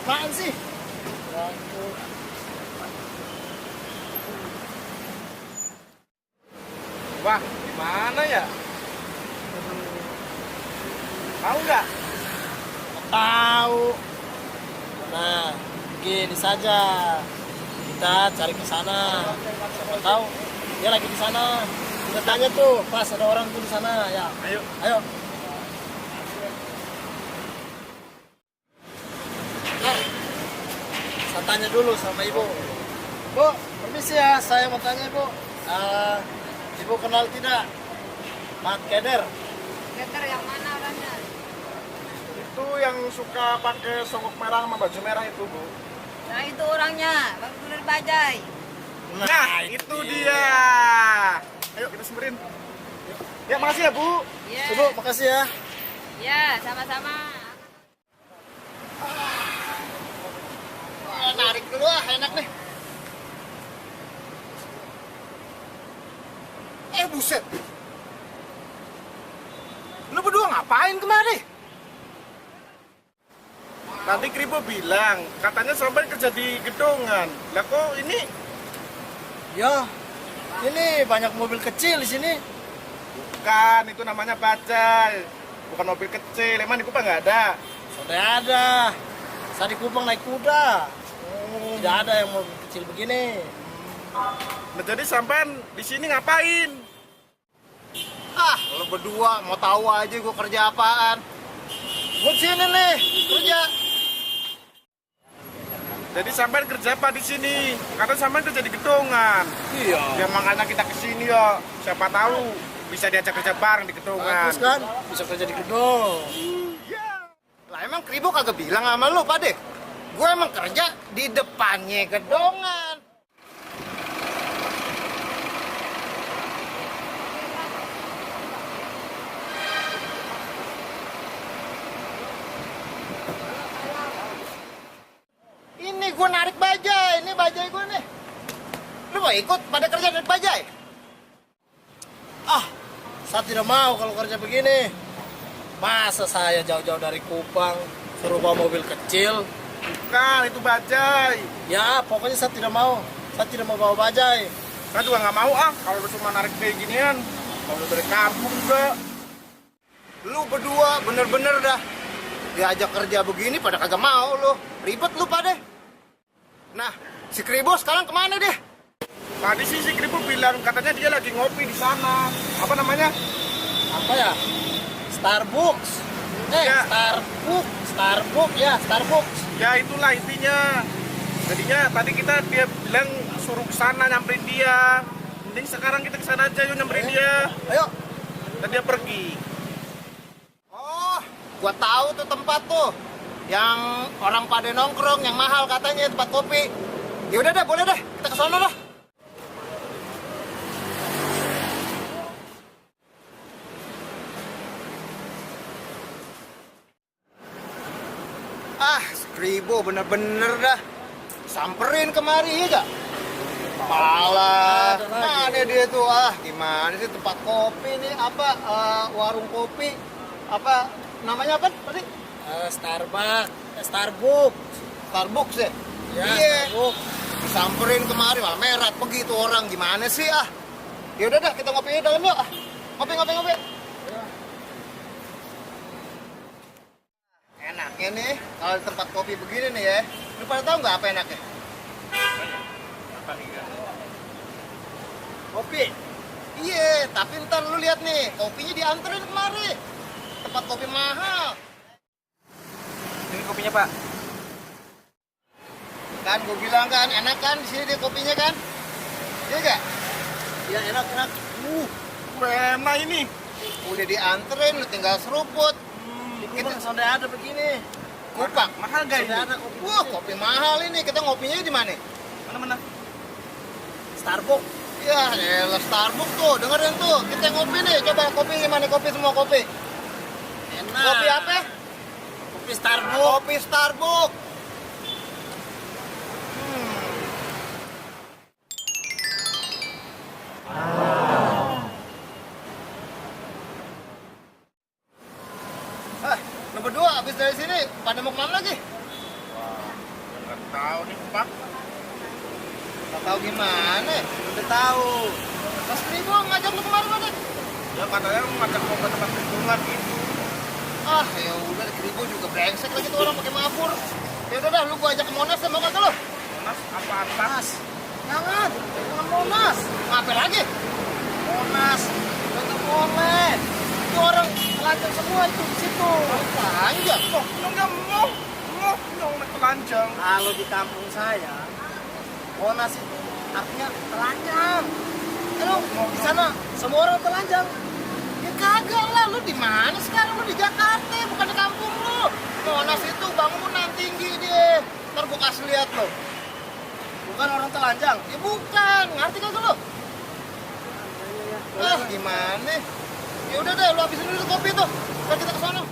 apaan sih? Wah, gimana ya? Tahu nggak? Tahu. Nah, begini saja. Kita cari ke sana. Siapa tahu dia lagi di sana. Kita tanya tuh, pas ada orang tuh di sana ya. Ayo. Ayo. Nah, saya tanya dulu sama ibu. Bu, permisi ya, saya mau tanya ibu. Ibu kenal tidak Mat Keder? Geter yang mana orangnya? Itu yang suka pakai songkok merah sama baju merah itu, Bu. Nah itu orangnya, Bang Kulir Bajai. Nah, itu dia. Ayo kita semberin. Ya, makasih ya, Bu. Iya. Ibu, makasih ya. Ya, sama-sama. Narik dulu ah, enak nih. Buset. Lu berdua ngapain kemari? Tadi Kribo bilang, katanya sampai kerja di gedongan. Lah kok ini? Ya, ini banyak mobil kecil di sini. Bukan, itu namanya bajai. Bukan mobil kecil, emang di Kupang nggak ada? Sudah ada. Saya di Kupang naik kuda. Tidak ada yang mobil kecil begini. Nah, jadi sampean di sini ngapain? Ah, lo berdua mau tahu aja gue kerja apaan. Gue di sini nih, kerja. Jadi sampean kerja apa di sini? Katanya sampean kerja di gedongan. Iya. Ya makanya kita kesini ya. Siapa tahu bisa diajak kerja bareng di gedongan. Bagus kan? Bisa kerja di gedung. Lah emang Kribo kagak bilang sama lu, Pak Dek? Gue emang kerja di depannya gedongan. Ini gue narik bajai, ini bajai gue nih. Lu mau ikut pada kerja narik bajai? Ah, saya tidak mau kalau kerja begini. Masa saya jauh-jauh dari Kupang suruh bawa mobil kecil? Bukan, itu bajai. Ya, pokoknya saya tidak mau. Saya tidak mau bawa bajai. Saya juga nggak mau kalau lu cuma narik kayak ginian. Kalau lu dari kampung juga. Lu berdua bener-bener dah diajak kerja begini pada kagak mau lu. Ribet lu pada. Nah, si Kribo sekarang kemana deh? Tadi sih si Kribo bilang katanya dia lagi ngopi di sana. Apa namanya? Apa ya? Starbucks. Ya. Starbucks. Ya itulah intinya. Jadinya tadi dia bilang suruh ke sana nyamperin dia. Mending sekarang kita ke sana aja yuk nyamperin dia. Ayo. Dan dia pergi. Oh, gua tahu tuh tempat tuh. Yang orang pada nongkrong, yang mahal katanya tempat kopi. Ya udah dah, boleh dah. Kita ke sana dah. Ah, Skribo bener-bener dah. Samperin kemari ya gak? Malah, mana dia tuh? Ah, gimana sih tempat kopi nih? Apa, warung kopi? Apa, namanya apa tadi? Starbucks ya? Ya, Iya. Starbucks. Disamperin kemari malah merat begitu orang, gimana sih ah? Ya udah dah, kita ngopi dalam yuk ah. Ngopi. Enaknya nih kalau di tempat kopi begini nih ya. Lu pada tahu nggak apa enaknya? Apa nih? Kopi. Iya, tapi ntar lu lihat nih, kopinya dianterin kemari. Tempat kopi mahal. Ini kopinya Pak. Kan gue bilang kan, enak kan di sini deh kopinya kan? Iya gak? Ya enak. Enak ini. Udah dianterin, lu tinggal seruput. Di Kupang sudah ada begini. Kupang. Mahal gak ini? Sudah ada kopi. Wah, kopi mahal ini. Kita ngopinya di mana? Mana? Starbucks. Ya, elah Starbucks tuh. Dengerin tuh. Kita ngopi nih. Coba kopi gimana? Kopi semua kopi. Enak. Kopi apa? Kopi Starbucks. Kopi Starbucks. Lu berdua habis dari sini pada mau kemana lagi? Tahu nih Pak. Nggak tahu gimana. Udah tahu. Mas Ribu ngajak lu kemarin mana? Ya katanya mau ngajak mau ke tempat lingkungan gitu. Ah, ya udah Ribu juga brengsek lagi tuh orang pakai mabur. Ya udah dah, lu gua ajak ke Monas deh, mau kagak lu? Monas apaan Pak? Jangan Monas. Apa lagi? Monas. Tetap boleh. Itu orang telanjang semua itu di situ. Telanjang. Kok nggak mau naik telanjang? Kalau di kampung saya, Monas itu artinya telanjang. Lu di sana semua orang telanjang. Ya kagak lah, lu di mana sekarang? Lu di Jakarta, bukan di kampung lu. Monas itu bangunan tinggi dia. Ntar gua kasih lihat lo. Bukan orang telanjang. Ya bukan, ngerti kagak lu? Ah, gimana? Ya udah deh, lu habisin dulu kopi tuh. Ntar kita ke sono.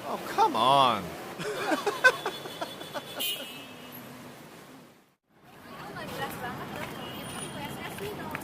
Oh, come on. Nggak jelas banget loh. Itu PSSI dong.